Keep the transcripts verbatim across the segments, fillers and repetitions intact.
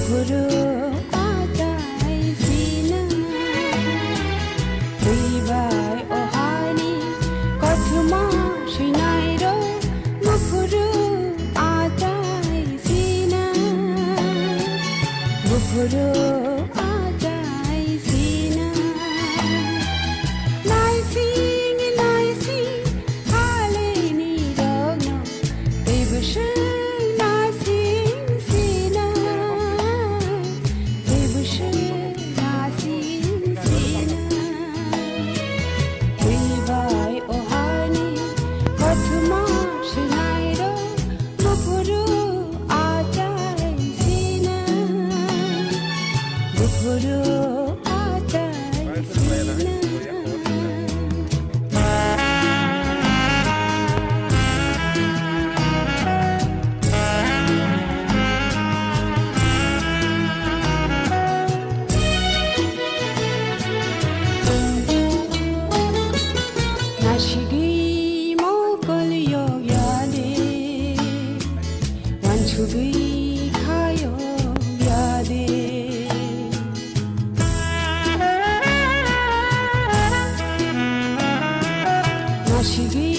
Guru achai sina, twi bai o hani kothoma swinai ro. Guru achai sina, guru achai sina, naising naising haleni rogno. Tebwswng nasing sina, tebwswng nasing sina. Twi bai o hani kothoma swinai ro, buphuru achai sina, buphuru achai sina. Nasigwi mokol yokya de, wansugwi kha yokya de. Nasigwi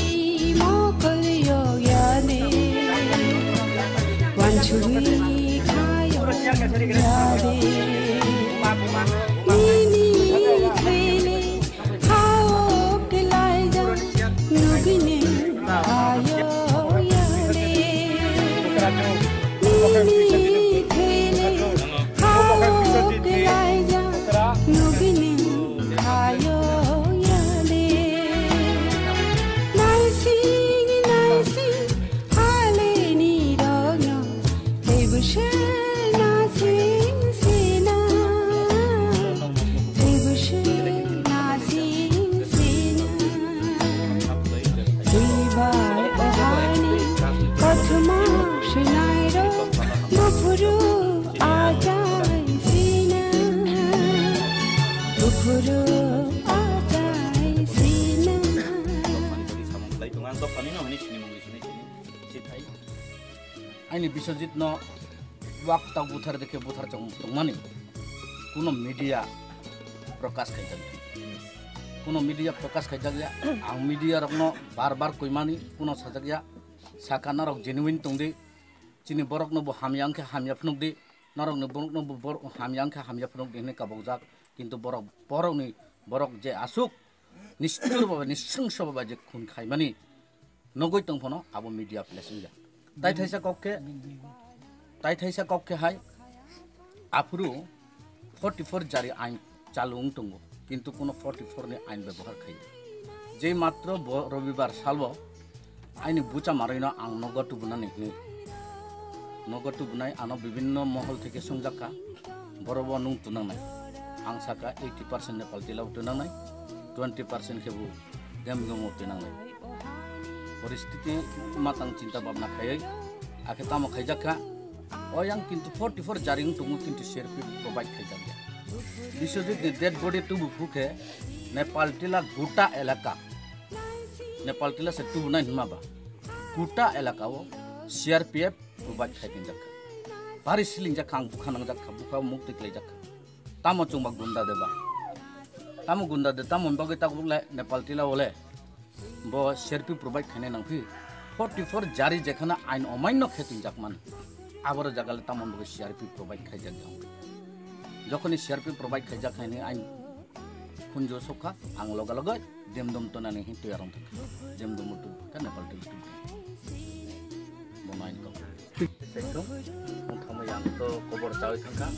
mokol yokya de, wansugwi kha yokya de. Nini thele Hao kelaijak nugini hayo yale. Nini thele hao kelaijak nugini hayo yale. Naising naising haleni rogno tebwswng nasing sina, tebwswng nasing sina. Twi bai o hani kothoma swinai ro, buphuru achai sina, buphuru achai sina. Aini Biswajit no wak tak buthar dekhe buthar chong tongmani kuno media prokash khaijak ya. Kuno media prokash khaijak ya. Ang media rokno bar bar koimani kuno sajak ya. Saka norok genuine tongdi. Chini borokno bo hamya wngkhe hamya phunukdi. Norokni borokno bo borok hamya wngkhe hamya phunukdi hinwi kabokjak. Kintu borok, borokni, borok je aswk nisthur baba, nisrwngso baba je khun khaimani nugwi tong phano abo media place wngya. Tai thaisa kok khe, tai thaisa kok khe hai aphuru forty four jari ain chalu wng tongo, kintu kuno forty four ni ain bebohar khai. Je matro bo Robibar salbo aini bucha marwino ang nogo tubunani hwnwi. Nogo tubunai ano bibinno mohol theke sungjakha, borobo nung tunangnai. Ang saka eighty percent Nepal tila o tunangnai, twenty percent khe bo Demdum o tunangnai. Poristiti matang chinta bhabna khaiwi, akhe tamo khaijakha. Oyang kintu forty four jaring tongo kintu C R P F provide khaijakya. Biswajit ni dead body tubu phukhe Nepal tila guta elaka. Nepal tila se tubunai hwnma ba. Guta elaka o C R P F provide khai tinjakha. Bari silingjak kha, ang bukha nangjak kha, bukha mukti klaijak kha. Tamo chwngba gunda de ba? Tamo gunda de, tamo bagwi tabuk le Nepal tila o le bo C R P F provide khainai nangphi. Forty four jari jekhana ain omaino khe tinjak man. Aboro jaga le tamo bagwi C R P F provide khaijak ya. Jokhoni C R P F provide khaijak khainai ain khunju sokha, ang loga loga Demdum tonani hin tuya rong thangkha. Demdum tu ka Nepal tu tu. Bo nine ko. Section, ang thama yang to kobor chawi thangkha.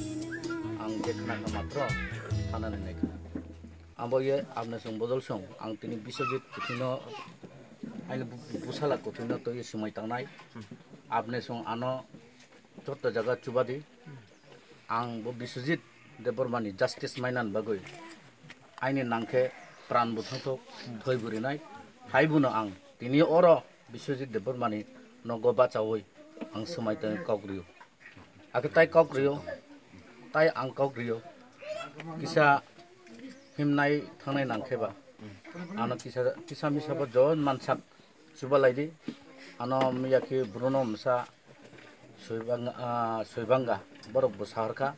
Ang je khna kha matro, thana ni nai khna. Abo ye abne song bodol song, ang tini Biswajit kuthino, aini bu-, busala kuthino to ye sumai tangnai. Abne song ano joto jaga chubadi. Ang bo Biswajit Debbarmani justice mainani bagwi aini nangkhe pran bo thangthok thoi bo rinai. Hai bono ang tini oro Biswajit Debbarmani nogo bachawi ang swmai tongwi kok rio. Akhe tai kok rio, tai ang kok rio. Kisa himnai thangnai nangkhe ba ano kisa, kisa misa bo jon mansak. Chubalai di. Ano miya khe Bruno msa Soibanga, ah, soibanga, borok bo sahor kha,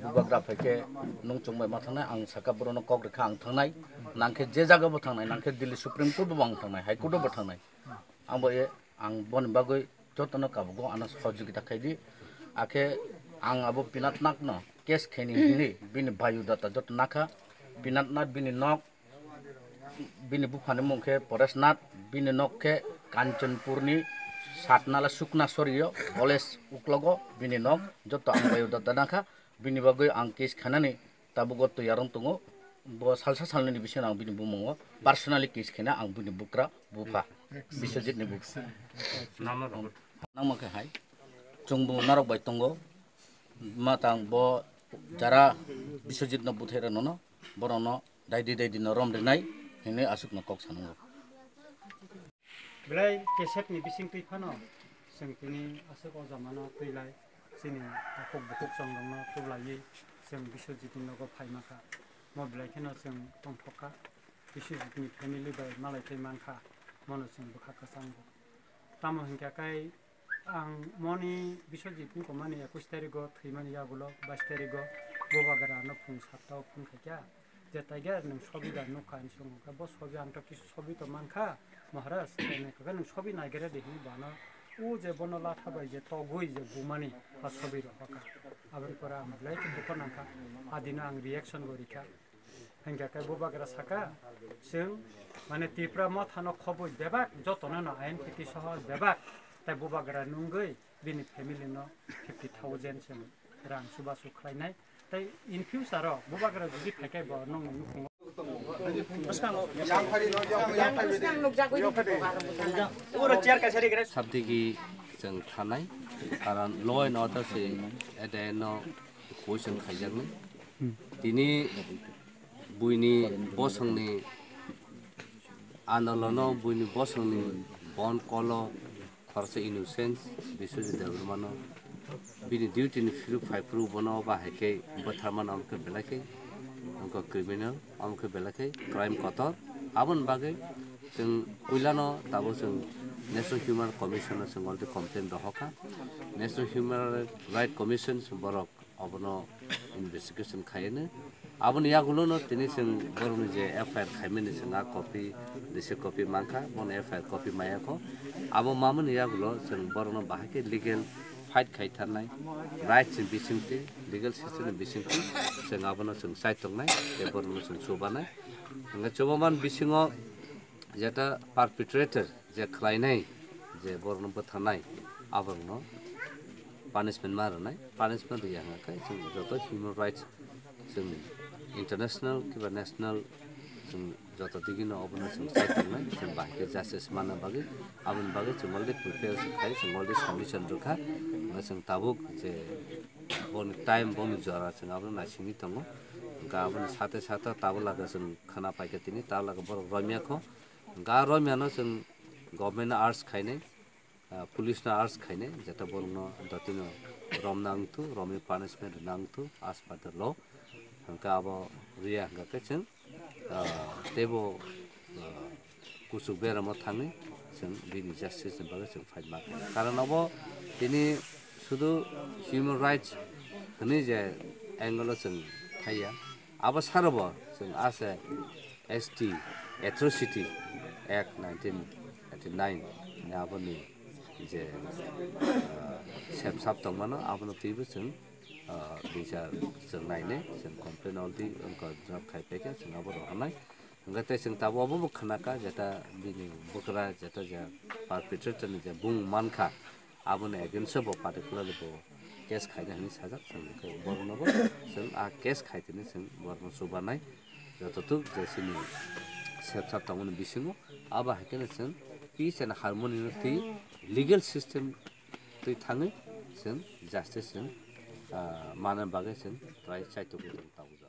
bubagra phai khe nung chwng bai ma thangnai, ang saka borok no kok rikha ang thangnai, nang khe je jaga bo thangnai, nang khe Delhi Supreme Court bo ang thangnai, High Court bo thangnai, ang bo e, ang boni bagwi joto no kabugo ano sahojogita khai di, akhe ang abo Pinat Nag no case khaini hinwi bini bayodata joto nakha, Pinat Nag bini nok, bini buphani mung khe Paresh Nath, bini nok khe Kanchanpurni Satnala Sukna Sorio college uklogo bini nok, joto ang bayodata nakha, bini bagwi ang case khanani tabugo toyar wng tongo, bo salsa salnini bisingo ang bini bumungo personally case khana ang bini bukra bupha Biswajitni bupha. Nangma khe hai chwngbo narok bai tongo, matang bo jara Biswajitno buthai rwnono borokno daidi daidi no rom rinai hinwi aswkno kok sanango. Belai kesepni bising twi phano chwng tini aswk o jamano twi lai chini takhuk bukhuk chongrokno tublaiwi chwng Biswajitni nogo phai mankha. Mo belai kheno chwng tongthok kha. Biswajitni family bai malai thai mankha. Mono chwng bwkha kwchango. Tamo hinkha khe ang moni Biswajitni komani ekush tarigo thwimani yagulo bais tarigo bubagrano phung satta o phone khaikha. Je taiga nwng sobi da nukha hinwi swngo khe, bo sobi ang to kisa sobi to mankha, Maharaj, tei naikha khe nwng sobi naigere de hinwi bano, o je bono latha bai je togwi je bumani, a sobi rok hoka. Aboni pore ang belai khe dukho nangkha, a dino ang reaction bo rikha. Hinkha khe bubagra saka, chwng, mane, Tipra Motha no khobwi bebak, jotono no I N P T soho bebak, tei bubagra nungwi bini family no fifty thousand chwng rang chubachu khlainai. Tei in future o bubagra jodi phaikhai bo nongni nukhungo. Sabdigi chwng thanai, karon law and order se ede no question khaijaknai. Tini buini bosongni andolono, buini bosongni bon kolo khoroksa innocent Biswajit Debbarmano bini duty ni phiruk phai phuru bono bahai khe bwtharmano, omo khe belai khe wngkha criminal, omo khe belai khe crime kotor. Aboni bagwi chwng puilano tabuk chwng National Human Commission no chwng already complain rohorkha. National Human Right Commission borok obono investigation khaiyano. Aboni yagulono tini chwng borokni je F I R khaimani chwng a copy, receipt copy mankha, bono F I R copy maiyakho. Abo mamani yagulo chwng borokno bahai khe legal fight khai tharnai, rights ni bisingtwi, legal system ni bisingtwi chwng abono chwng chai tongnai, tei borokno chwng chubanai. Hwnkhe chubaman bisingo jeta perpetrator je khlainai, je borokno bwtharnai, aborokno punishment ma rwnai, punishment rwya hwnkha khe chwng joto human rights, chwng international kiba national, chwng joto digino obono chwng chai tongnai, chwng bahai khe justice manna bagwi, aboni bagwi chwng already prepare se khai, chwng already submission rwkha, hwnkhe chwng tabuk je boni time, boni jora chwng abono naisingwi tongo, hwnkhe aboni sate sate tabuk laga chwng khwna paikha tini, tabuk laga borok romya kho, hwnkhe a romyano chwng government no urge khainai, ah, police no urge khainai, jeta borokno dotino romna wngthu, romwi punishment rwna wngthu as per the law. Hwnkhe abo rwya hwnkha khe chwng, ah, teibo, ah, kuchuk beramo thangwi chwng bini justice ni bagwi chwng fight ma khainai. Karon abo tini sudu human rights hwnwi je angle o chwng thaiya, abo sarobo chwng ase S T Atrocity Act nineteen eighty-nine ni aboni je, ah, sepsap tongmano abono twibo chwng, ah, bichar chwng nainai, chwng complain already wngkha, drop khai paikha, chwng abo rohornai. Hwnkhe tei chwng tabuk obo bo khwnakha, jeta bini bwkra, jeta je perpetrator ni je bung mankha, aboni against o bo particularly bo case khaina hinwi sajak, chwng khe borokno bo chwng a case khai tini chwng borokno chubanai. Jototuk je chini sepsap tongmani bisingo, abo hai kheno chwng peace and harmony no twi legal system twi thangwi chwng justice chwng, ah, manna bagwi chwng try chai tongwi tongo tabuk.